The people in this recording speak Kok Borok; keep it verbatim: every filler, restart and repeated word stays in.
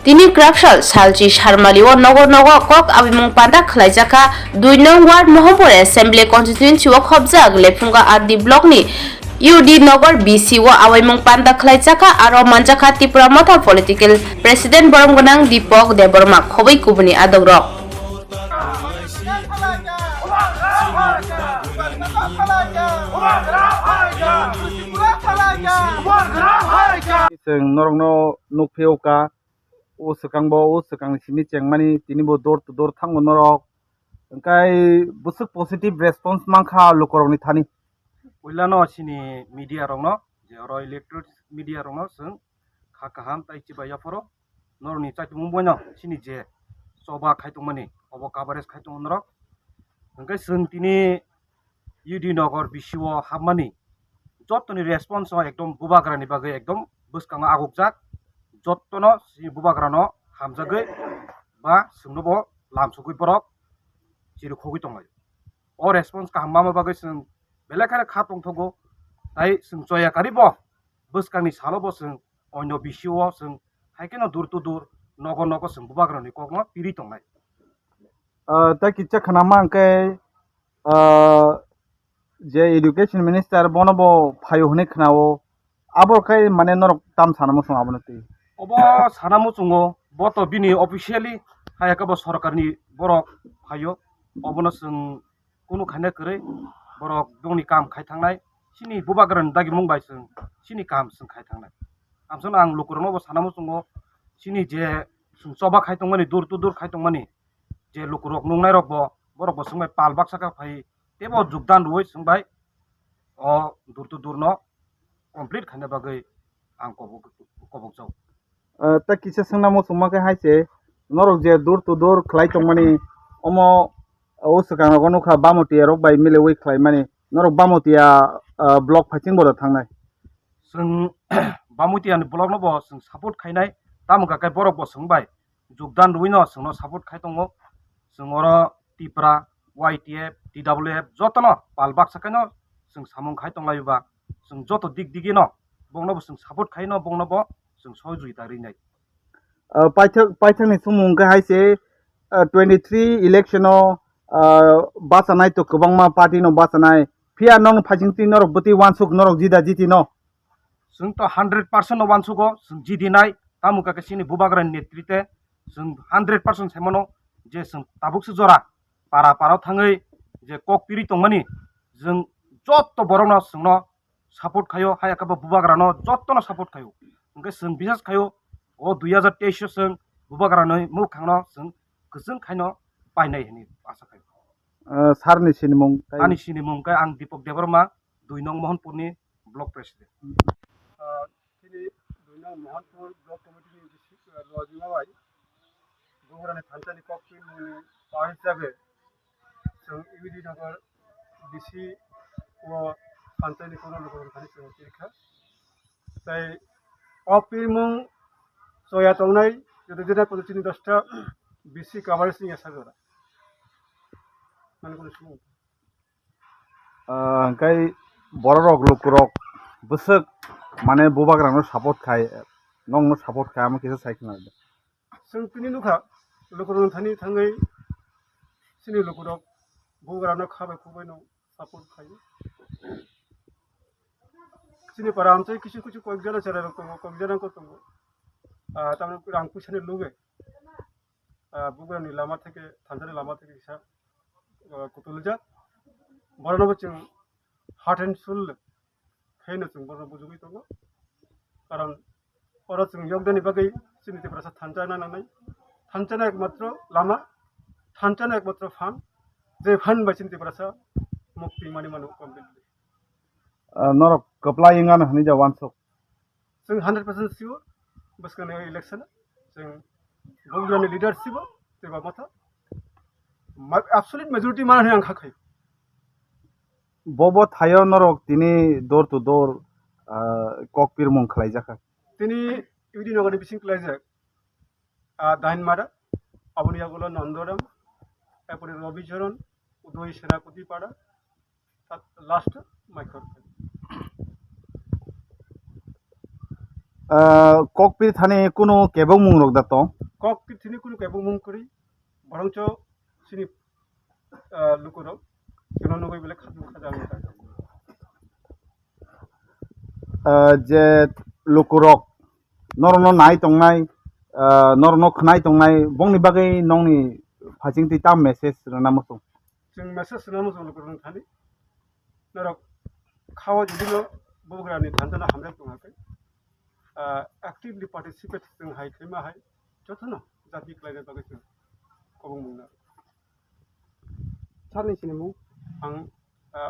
Tini Krapsal Salchi Sarmali o nogo nogo kok abimung panda khlaijakha dui nong ward Mohampur Assembly Constituency o khobjak Lephunga R D block ni U D Nagar B C o awaimung panda khlaijakha aro manjakha Tipra Motha Political President borom gwnang Dipok Debbarma khobwi kubuni adogrok. Chwng norokno nukphio ka, o swkang bo, o swkang ni simi chengmani, tini bo door to door thango norok. Hwnkhe bwswk positive response mankha lukurokni thani. Puilano chini media rokno, je oro electronic media rokno chwng kha kaham tai chibai yaphoro norokni chaitumung boino chini je choba khai tongmani obo coverage khai tongo norok. Hwnkhe chwng tini U D Nagar B C o hapmani jottoni response o ekdom bubagrani bagwi ekdom bwskango agukjak, jottono chini bubagrano hamjagwi ba chwngno bo lamsogwi borok chirikhogwi tonglai. O response kaham mama bagwi chwng belai kheno kha tongthogo, tai chwng choya karibo bwskangni salo bo chwng onyo B C o chwng hai kheno door to door nogo nogo chwng bubagrani kokno piri tongnai. Ah, tei kisa khwnama hwnkhe, ah, je education minister bono bo phaio hwnwi khwnao, abo khai mane norok tam sana muchung abono twi? Obo sana muchungo, bo to bini officially hai khe bo sorkarni borok phaio, obono chwng kunu khaina kwrwi, borok bongni kam khai thangnai, chini bubagrani dagimung bai chwng chini kam chwng khai thangnai. Amsano ang lukurokno bo sana muchungo, chini je chwng choba khai tongmani, door to door khai tongmani, je lukurok nungnairok bo, borok bo chwng bai pal baksa khe phai teibo jogdan rwui chwng bai o door to door no complete khaina bagwi ang kobok-, kobokjao. Ah, tei kisa swngna muchungma khe hai se, norok je door to door khlai tongmani, omo o swkang rogo nukha Bamotiya rok bai milaiwi khlaimani, norok Bamotiya, ah, block phaising bo da thangnai. Chwng Bamutiani block no bo chwng support khainai, tamo khe borok bo chwng bai jogdan rwino chwngno support khai tongo. Chwng oro Tipra, Y T F, T W F jotono pal baksa khaino chwng samung khai tonglaio ba, chwng joto dik digino bongno bo chwng support khaino, bongno bo chwng sohojogita rinai. Ah, paithak, paithakni sumung khe hai se, ah, twenty three election o, ah, bachanai to kwbangma party no bachanai, phiya nokni phaising twi norok bwtwi uansuk norok jida jiti no. Chwng to hundred percent no uansugo, chwng jidinai, tamo khe chini bubagrani netrite chwng hundred percent sai mano je chwng tabuk se jora para para thangwi je kok piri tongmani, chwng jotto borokno chwngno support khaio, hai khe bo bubagrano jottono support khaio. Hwnkhe chwng bisas khaio, o dui hajar teis o chwng bubagrani mwkhangno chwng kwchwng khaino painai hwnwi asa khaio. Ah, sir ni sinimung tei? Ani sinimung khe ang Dipok Debbarma, dui nong Mohanpurni block president. Ah, chini dui nong Mohanpur block committee ni bisi-, ah, luajima bai Bubagrani thansa ni kok twi mungni pari hisabe chwng U D Nagar B C o thansa ni kono lukurok thani chwng pirkha. Tei o pirmung choya tongnai, jodi jodi kono chini dosta B C coverage ni esa jora. Mane kono sumung. Ah, hwnkhe bororok lukurok bwswk mane bubagrano support khai, nokno support khai, amo kisa sai khna. Chwng tini nukha, lukurokno thani thangwi chini lukurok bubagrano kha bai khuk bai no support khai. Chini para amchai kisu kisu koyek jana chera rok tongo, koyek jana ko tongo. Ah, tamni rang puisa ni luge. Ah, bubagrani lama theke, thansa ni lama theke kisa, ah, kutuljak. Borokno bo chwng heart and soul khaino chwng borokno bujugwi tongo. Karon oro chwng yokdani bagwi chini Tiprasa thansa na nangnai. Thansa na ekmatro lama, thansa na ekmatro phan, je phan bai chini Tiprasa mukti mani mano completely. Ah, norok kwplai wngano hwnwi ja uansuk. Chwng hundred percent sure, bwskangni election chwng Bubagrani leadership o Tipra Motha ma-, absolute majority mana hwnwi ang kha khaio. Bobo thaio norok tini door to door, ah, kok pirmung khlaijakha. Tini U D Nagar ni bising khlaijak, ah, Dainmara, aboni yagulo Nondoram, তারপরে রবিচরণ, উদয় সেনাপতি পাড়া, তার লাস্ট মাইখর। Ah, kok pir thani kunu kebok mung rok da tong? Kok pir thani kunu kebok mung kwrwi, borongcho chini, ah, lukurok chwngno nugwi bele khajang khajang wngkha. Ah, je lukurok norokno nai tongnai, ah, norokno khwnai tongnai, bongni bagwi nongni phaichingtwi tam message rwna muchung? Chwng message rwna muchung lukurok thani. Norok khao jodi no bubagrani thansa no hamjak tong hakhe, ah, actively participate chwng hai khaima hai jotono jati khlaina bagwi chwng kobong mungna. Sir ni sinimung? Ang, ah,